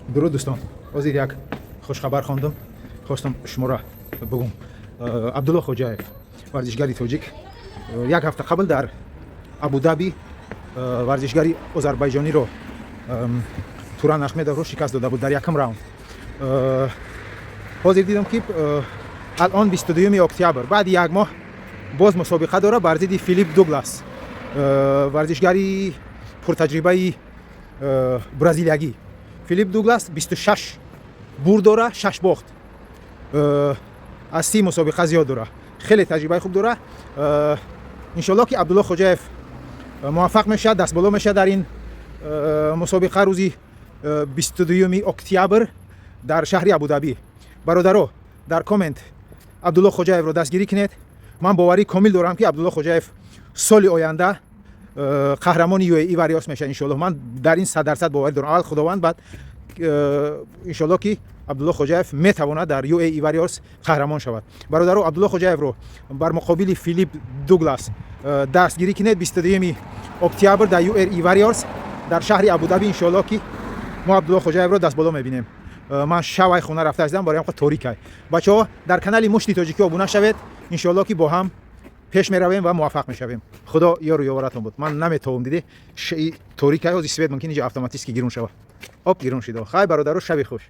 Дуруд, дӯстон. Ҳозир як хушхабар хондум, хостам шуморо бигӯм. Абдулло Хоҷаев, варзишгари тоҷик, як ҳафта қабл дар Абудаби варзишгари озарбайҷониро, Туран Ахмедовро шикаст дода буд дар якум раунд. Ҳозир дидам, ки алон 22 октябр, баъди як моҳ, боз мусобиқа дорад бар зидди Филип Дуглас, варзишгари пуртаҷрибаи бразилиягӣ. Филип Дуглас 26 бурд дора, 6 бохт, аз 30 мусобиқа зиёд дора, хеле таҷрибаи хуб дора. Иншолло, ки Абдулло Хоҷаев муваффақ мешавад, дастболо мешавад дар ин мусобиқа рӯзи 22 октябр дар шаҳри Абудабӣ. Бародаро, дар коммент Абдулло Хоҷаевро дастгирӣ кунед. Ман боварӣ комил дорам, ки Абдулло Хоҷаев соли оянда қаҳрамони UAE Warriors мешавад, иншолло. Ман дар ин 100% боварӣ дорам. Аввал Худованд, баъд иншолло, ки Абдулло Хоҷаев метавонад дар UAE Warriors қаҳрамон шавад. Бародаро, Абдулло Хоҷаевро бар муқобили Филип Дуглас дастгирӣ кунед 22 октябр дар UAE Warriors дар шаҳри Абудаби. Иншолло, ки мо Абдулло Хоҷаевро дастболо мебинем. Ман шавай хона рафта истам, бароям торикай. Бачаҳо, дар канали Мушти Тоҷикӣ обуна шавед. Иншолло, ки бо ҳам пеш меравем ва муваффақ мешавем. Худо ёру ёваратон буд. Ман наметовам, диди, торикай. Ҳози свет мумкин иҷа автоматически гирун шава. Оп, гирун шидо. Хай, бародаро, шаби хуш.